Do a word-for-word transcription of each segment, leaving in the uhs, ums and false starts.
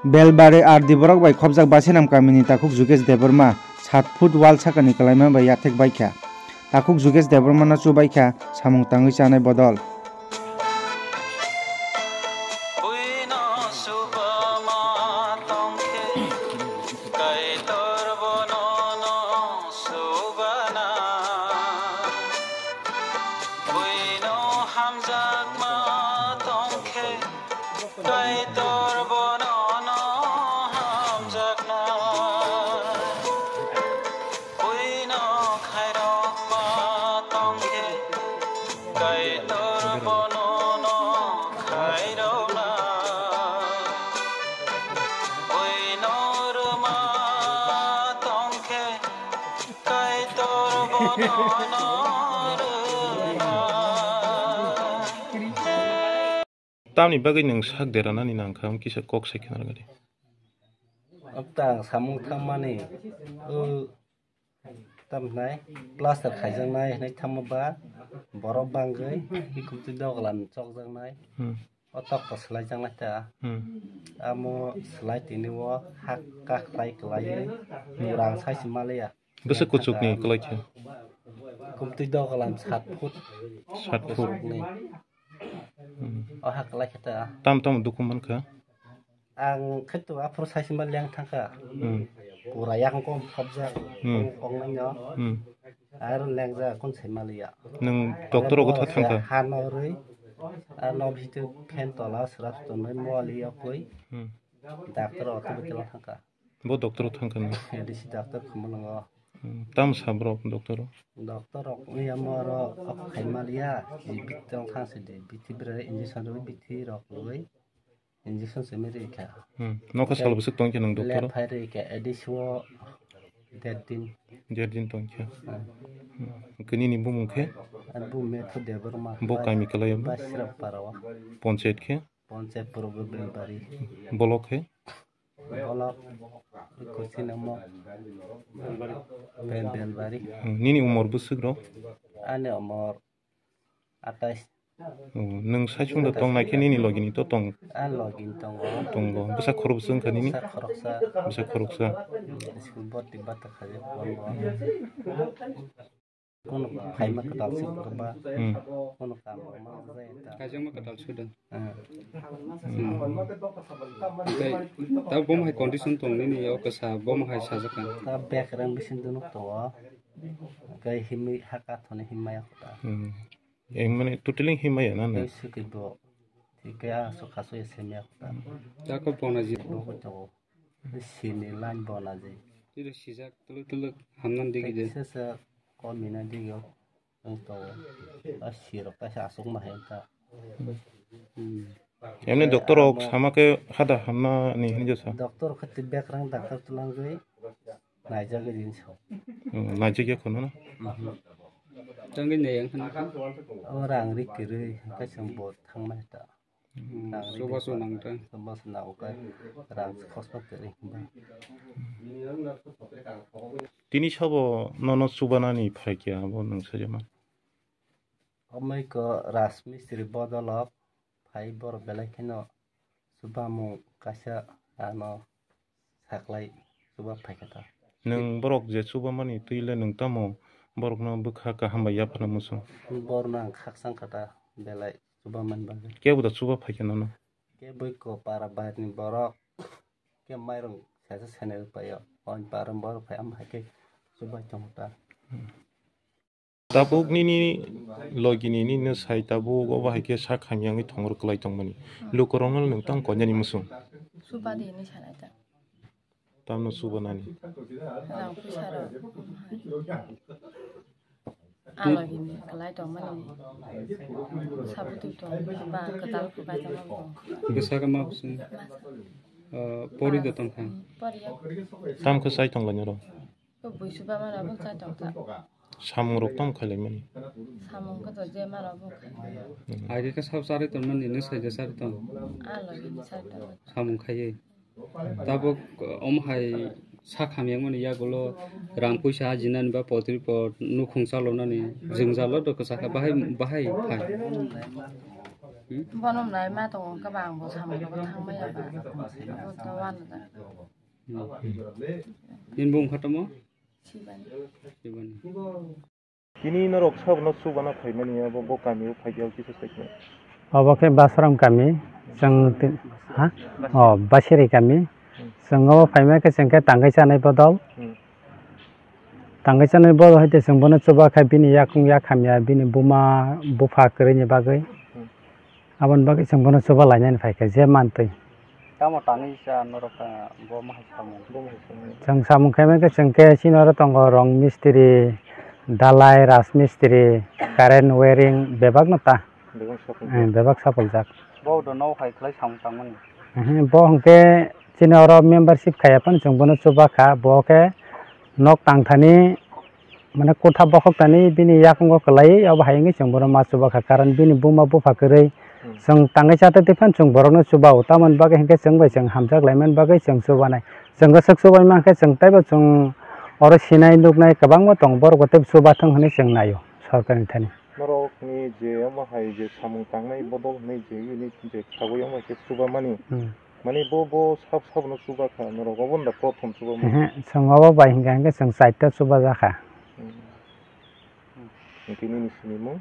Belbari R D borok bai khopjak Basinam kamini takhuk Jugesh Debbarma sat foot wall sakani kwlaima bai yathek baikha. Takhuk Jugesh Debbarmano chubaikha samung tangwi chanai bodol. Buino subama tongkhe, Kaitor bono no subana. Buino hamjakma tongkhe, Kaitor bono no hamjakna. Buino khairokma tongkhe, Kaitor bono no khairokna. Buino rwma tongkhe, Kaitor bono no rwna. Tamni bagwi nwng sak deranani nangkha, wng kisa kok sai khna rwgadi. Okta ang samung thangmani, o, tamhnai plaster khaijaknai hinwi thangma ba, borok bangwi, hikumtwi dogalan chokjaknai. Hmm. O tokto swlaijaknai ta. Hmm. Amo swlai tini o hak kakhwlai kwlaiwi murang saisi maliya. Bwswk kuchukni kwlai khe? Kumtwi dogalan sat foot. Sat foot. Kuchukni. Hmm. O hak kwlai khe ta. Tam tam dukhu mankha? Ang khe to aphuru saisi ma leng thangkha. Hmm. Pura yakung kom khobjak. Hmm. Kong, kong nai no. Hmm. Aro lengjak, kun sai maliya. Nwng doctor rogo tha thangkha? Ha norwi, a nok bhitor fan tola sra tonwi moli yakui. Hmm. Doctor o tubui tela thangkha. Bo doctor o thangkha nwng? A D C doctor Khumulwngo. Hmm. Tam sa borok doctor o? Doctor rok wngya moro ok khai maliya, ji bithi tong thang se de, bithi bere injection rwi bithi rok rwi. Injection se meri kha. Hmm. Nokha sal bwswk tong khe nwng doctor o? Lep phai ri kha, A D C o der din. Der din tong khe. Hmm. Hmm. Kini ni bumung khe? Ani bumung Methu Debbarma. Bo kami kalai bo? Basirap para o. Ponchayat khe? Ponchayat Purbo Belbari. Bolok khe? Bolok. Kuching namo. Bel-, Belbari. Hmm. Nini umor bwswk rok? Ani umor atais. Oh, nwng saichung da tong nai khe nini logi ni to tong? A logi ni tongo. Tongo. Bwsa khoroksa wngkha nini? Bwsa khoroksa. Bwsa khoroksa. School boti bata khaje tongo. Kono phaima kwtal se kwrwngba. Hmm. Kono kam rwma jai ta. Kaijakma kwtal sudon. Hmm. Hmm. Tei ta bomo hai condition tong nini o kwsa bomo hai sajak kha. Ta bekrang bising dunuk tongo. Kai himwi haka thoni himma ya kota. Hmm. Em, mane, totaling himaya na, na? Tei swkwi bo. Thik khe a sok kasu ya semya kota. Jako bona ji. Bo ko to. Sini line bona ji. Tiro sijak tuluk tuluk hamnan digi de. Sesa komina digi o. Ang to. A sirok kaisa asuk ma hai ta. Hmm. Emni doctor rok sama khe hada hamna ni hinwi sa. Doctor khati bekrang doctor tulangwi naijagwi din sa. Hmm, naijagya khono na? Mhm. Tangwi nai ang khana kha? O rang ri kwrwi, hwnkhe chwng bo thangnai ta. Hmm, rang ri soba ri so nang ta. Soba so nang kha, rang khosma kwrwi hwnba. Tini sabo nono chubanani phaikya abo nwng sajama? Omoiko Rajmistri bodolok phai borok belai kheno chubamung kaisa ano saklai chuba phaikha ta. Nwng borok je chubamani twi le nwng tamo borokno bwkha kaham bai yapharna muchung? Borokno ang khakchang kha ta belai chubamani bagwi. Kebo da chuba phaikha nono? Kebo ko para bar ni borok ke mairung saisa sene paio. Oni para borok phai am hai khe chubai tongo ta. Hmm. Tabuk nini logi nini no sai tabuk obo hai khe sak hamya wngwi thongor kwlai tongmani. Lukurokno nwng tamo koinani muchung? Subadi hinwi sanai ta. Tamno subanani? Rang puisa rok. A logi ni kwlai tongmani. Sabutu tong ba kwtal kwbai tongmani tong. Bwsakhe ma bwswng? Masa. Ah, pori da tongkha? Poriya. Tamkhe chai tonglainaro? Ko bui suba mano bo chai tongkha. Samung rok tamo khailai mani? Samung khe to je mano bo khai. Hmm. Aire khe sab chari tongmani, nini sai je chari tong? A logi ni chari tong. Samung khaiwi. Tabuk, um, hai sak hamya mani yagulo rang puisa ajinani ba potri pot nukhung chalonani jwngjalo do kwchakha bahai, bahai phai. Hmm? Bono nai ma tongo, hwnkhe ba ang bo samung bo thangmaya ba. Abo to wano da. Hmm. Nini bung kha tamo? Sibani. Sibani. Tini norok sabono chubana phaimani abo bo kamio phaikhe kisa saikhe. Obo khe Basram kami, chwng ti-, ha? O, Basiri kami. Hmm. Chwng obo phaima khe chwng khe tangwi chanai bodol. Hmm. Tangwi chanai bodol hai tei chwng bono chuba kha bini yakung yak hamya bini buma bupha kwrwini bagwi. Hmm. Aboni bagwi chwng bono chuba lainani phaikha je mantwi. Tamo tangwi cha norok, ah, bo ma hai samung? Bo ma hai samung. Chwng samung khaimani khe chwng khe chini oro tongo rong mistri, dalai, raj mistri, current wiring bebak no ta. Bebak sapul. Eh, bebak sapuljak. Bo do nok hai khlai samung tangmani? Eh, bo hwnkhe chini oro membership khaiya phano chwng bono chuba kha. Bo khe nok tangthani mane kotha bokhok tani bini yakungo kwlaiwi abo hai wngwi chwng bono ma chuba kha, karon bini buma bupha kwrwi. Hmm. Chwng tangwi chatwi twi phano chwng borokno chuba-o, tamoni bagwi hinkhe chwng bai chwng hamjak laimani bagwi chwng chubanai. Chwng kwchak chubai mankhe chwng teibo chwng oro sinai nuknai kwbangma tongo, borok bo teibo chubathwng hwnwi chwng naio sorkarni thani. Norokni je omo hai je samung tangnai bodol hwnwi je unit je khagwi omo hai khe chubamani. Hmm. Mani bo, bo sab, sabono chuba kha, norok obo da prothom chuba mani. Ehe, chwng obo bai hinkha hinkhe chwng chaita chuba jakha. Hmm. Hinkhe nini sinimung?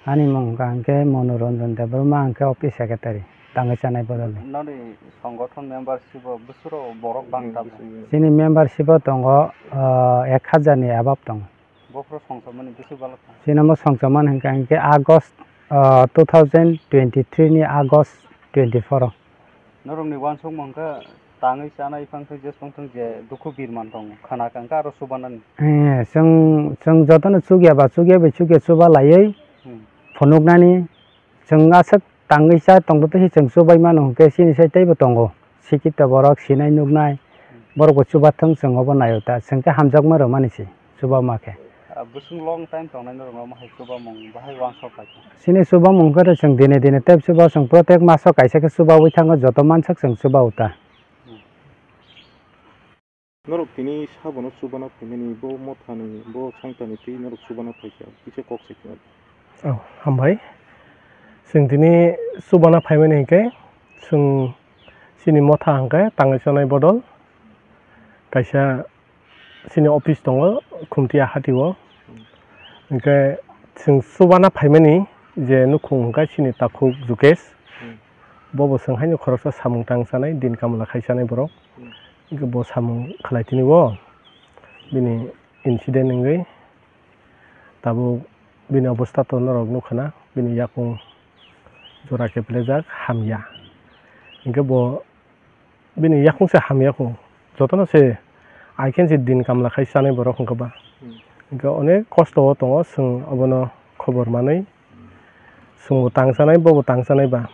Ani mung hwnkha hinkhe Monoranjan Debbarma, hinkhe office secretary, tangwi chanai bodolni. Noni songothon membership o bwswk borok bang tabuk? Chini membership o tongo, ah, ek hajar ni above tongo. Bophro songchomani bisi balok kha. Chini omo songchomani hwnkha hinkhe August, ah, two thousand twenty-three ni August twenty-four o. Norokni uansukmung khe tangwi chanai phang khe jesong thung je dukhu birman tongo, khana kang khe aro chubanani. Eh, chwng, chwng jotono chukya ba chukya bai chukya chuba laiwi Hmm. phunuknani. Chwng aswk tangwi cha tongthoto se chwng chubai mano hwnkhe chini sai teibo tongo. Sikito borok sinai nuknai, borok bo chubathwng chwng obo naio ta, chwng khe hamjakma rwmani se chubama khe. Ah, bwswk long time tongnai norok omo hai chubamung bahai uansuk kha khe? Chini chubamung khe chwng dine dine tei chuba chwng protek maso kaisa khe chubaui thango, joto mansak chwng chuba-o ta. Hmm. Norok tini sabono chubana phaimani, bo mothani, bo songtani twi norok chubana phaikha, kisa kok sai khna. Oh, hambai. Chwng tini chubana phaimani hinkhe, chwng chini motha hwnkhe tangwi chanai bodol kaisa chini office tongo, Khumtiya hatio. Hinkhe chwng chubana phaimani je nukhung hwnkha chini takhuk Jukesh. Hmm. Bobo chwng haino khoroksa samung tang chanai, din kamla khai chanai borok. Hmm. Hinkhe bo samung khlai tini bo bini incident wngwi tabuk bini obostha to norok nukha na, bini yakung jora khe phlejak hamya. Hinkhe bo bini yakung se hamya kho, jotono se I can se din kamla khai chanai borok hwnkhe ba. Hmm. Hinkhe onek kosto o tongo, chwng obono khobor manwi chwngbo tang chanai, bobo tang chanai ba.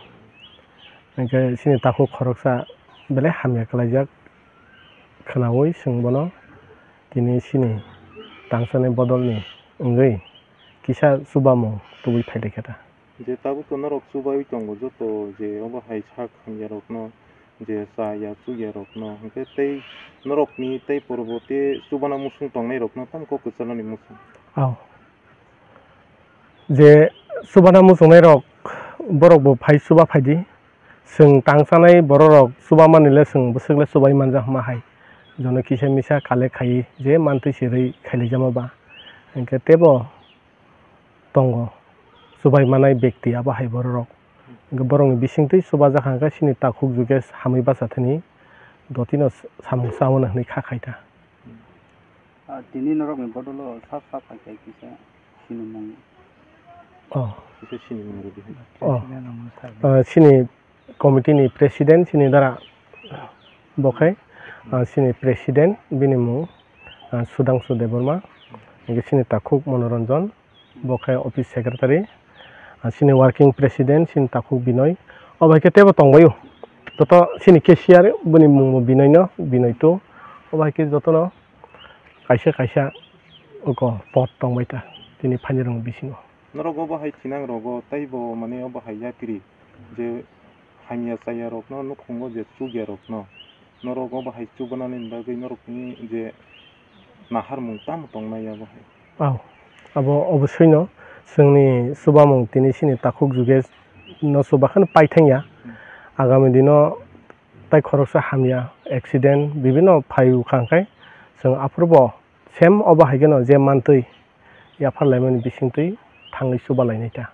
Hinkhe chini takhuk khoroksa belai hamya khlaijak khwnaui chwng bono tini chini tang chanai bodolni wngwi kisa chubamung tubui phailaikha ta. Je tabuk to norok chubaiwi tongo joto je obo hai sak hamya rokno, je cha ya chu ya rokno, hinkhe tei norokni tei poroboti chubana muchung tongnai rokno tamo kok kwcharnani muchung. Oh. Je chubana muchungnai rok borok bo phai chuba phaidi. Chwng tang chanai borok rok chuba mani le chwng bwswk le chubai manja hwnma hai. Jono kisa misa collect khai je mantwi se rwi khailaijama ba. Hinkhe tebo tongo chubai manai bekti abo hai borok rok. Hinkhe borokni bisingtwi chubajak hwnkhe chini takhuk Jukesh hamwi bacha thani dotino samung cha mano hwnwi kha khai ta. Ah, tini norokni bodolo sap sap hai khe kisa sinimung. Oh. Kisa sinimung rwdi hai. Oh. Ah, chini committee ni president chini dara bo khe, ah, chini president bini mung, ah, Sudhangshu Debbarma, hinkhe chini takhuk Monoranjan, bo khe office secretary, ah, chini working president chini takhuk Binoy, obo hai khe teibo tongbaio, joto chini cashier bini mung bo Binoy no, Binoy two, obo hai khe jotono kaisa kaisa oko pod tongbai ta tini phainairokni bisingo. Norok obo hai thinang rogo teibo mane obo hai yapiri je hamya chaya rokno nukhungo je chukya rokno norok obo hai chubanani bagwi norokni je naharmung tamo tongnai abo hai. Au, abo oboswino chwngni chubamung tini chini takhuk Jugesh no chubakheno paithangya. Agami dino tai khoroksa hamya accident bibino phaiwkha hwnkhe chwng aphuru bo same obo hai kheno je mantwi yapharlaimani bisingtwi thangwi chubalainai ta.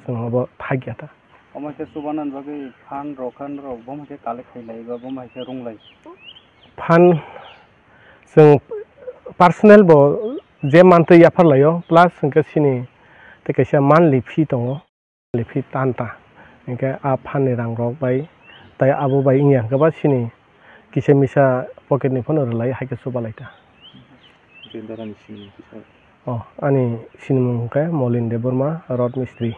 Chwng obo thakya ta. Omo khe chubanani bagwi phan rok, khan rok, bo hai khe collect khailai ba, bo hai khe runglai. Phan chwng personal bo je mantwi yapharlaio, plus hwnkhe chini tei kaisa monthly fee tongo, monthly fee tan ta. Hinkhe a phan ni rang rok bai tei abo bai wngya hwnkhe ba chini kisa misa pocket ni phano rwlai hai khe chubalai ta. Tei darani simi kisa. Oh, ani sinimung hwnkhe Molin Debbarma, Rod Mistri.